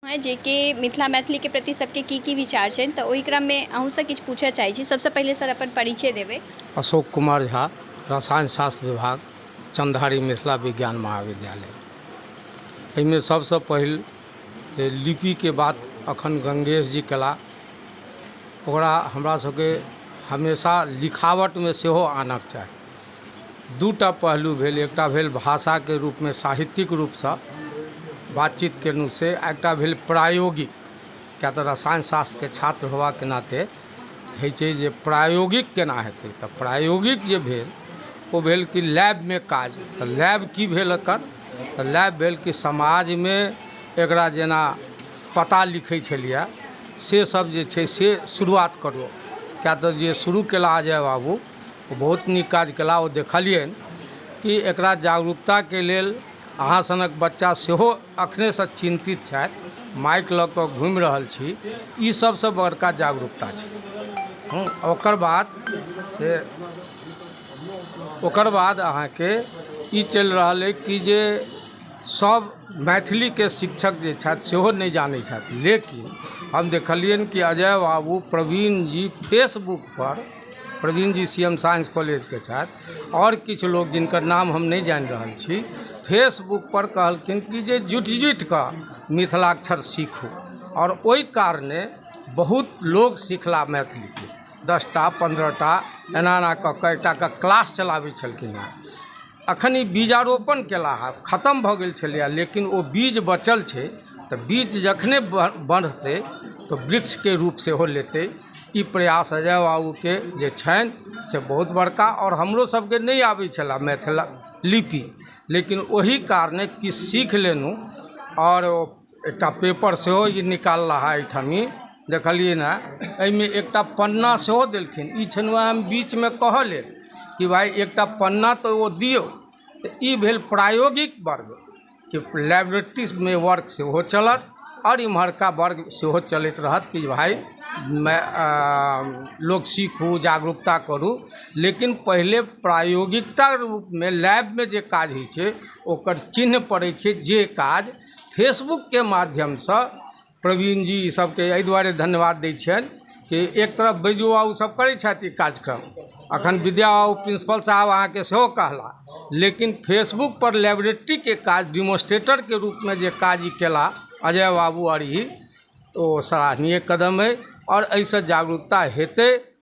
जेकि मिथिला मैथिलीके प्रति सबके की की विचार छनि, तऽ ओहि क्रममे अहूँसँ किछु पूछऽ चाहै छी। सबसँ पहिले सर, अपन परिचय देबै। अशोक कुमार झा, रसायन शास्त्र विभाग, चन्दारी मिथिला विज्ञान महाविद्यालय। एहिमे सबसँ पहिल जे लिपिके बात अखन गंगेश जी कयला, ओकरा हमरा सबके हमेशा लिखावटमे सेहो आनऽके चाही। दूटा पहलू भेल, एकटा भेल भाषाके रूपमे साहित्यिक रूपसँ बातचीत केलहुँ से, आ एकटा भेल प्रायोगिक। किएक तऽ रसायन शास्त्रके छात्र होबाके नाते होइ छै जे प्रायोगिक केना हेतै। तऽ प्रायोगिक जे भेल, ओ भेल कि लैबमे काज। तऽ लैब की भेल एकर? तऽ लैब भेल कि समाजमे एकरा जेना पता लिखै छलियै, से सब जे छै से शुरुआत करू। किएक तऽ जे शुरू केला अजय बाबू, ओ बहुत नीक काज केला। ओ देखलियनि कि एकरा जागरूकताके लेल अहाँ सनक बच्चा सेहो अखनेसँ चिन्तित छथि, माइक लऽ कऽ घुमि रहल छी। ई सबसँ बड़का जागरूकता छै। ओकर बाद से ओकर बाद अहाँके ई चलि रहल अइ कि जे सब मैथिलीके शिक्षक जे छथि, सेहो नहि जानै छथि। लेकिन हम देखलियनि कि अजय बाबू, प्रवीण जी फेसबुकपर, प्रवीण जी सी एम साइंस कॉलेजके छथि, आओर किछु लोग जिनकर नाम हम नहि जानि रहल छी, फेसबुकपर कहलखिन कि जे जुटि जुटि कऽ मिथिलाक्षर सीखू। आओर ओहि कारणे बहुत लोग सिखला मैथिलीके। 10टा, 15टा एना एना कऽ कऽ एकटाके क्लास चलाबै छलखिन हेँ। अखन ई बीजारोपण केला हँ। खतम भऽ गेल छलैए, लेकिन ओ बीज बचल छै। तऽ बीज जखने बढ़तै तऽ वृक्षके रूप सेहो लेतै। ई प्रयास अजय बाबूके जे छनि से बहुत बड़का। आओर हमरो सबके नहि आबै छलए मिथिला लिपि, लेकिन ओहि कारणे किछु सीख लेलहुँ। आओर एकटा पेपर सेहो ई निकालला हँ एहिठाम, देखलियै ने, एहिमे एकटा पन्ना सेहो देलखिन। ई छलहुँ हम बीचमे कहऽ लेल कि भाइ, एकटा पन्ना तऽ ओ दियौ। तऽ ई भेल प्रायोगिक वर्ग, कि लेबोरेटरीमे वर्क सेहो चलत आओर इम्हरका वर्ग सेहो चलैत रहत, कि भाइ लोक सीखू, जागरूकता करू। लेकिन पहिले प्रायोगिकता रूपमे लैबमे जे काज होइ छै, ओकर चिन्ह पड़ै छै। जे काज फेसबुकके माध्यमसँ प्रवीण जी, ई सबके एहि दुआरे धन्यवाद दै छियनि कि एक तरफ बैजू बाबू सब करै छथि ई कार्यक्रम, अखन विद्या बाबू प्रिंसिपल साहब अहाँके सेहो कहला, लेकिन फेसबुक पर लेबोरेटरीके काज डिमोन्स्ट्रेटरके रूपमे जे काज ई केला अजय बाबू आओर ई, ओ सराहनीय कदम अइ आओर एहिसँ जागरूकता हेतै।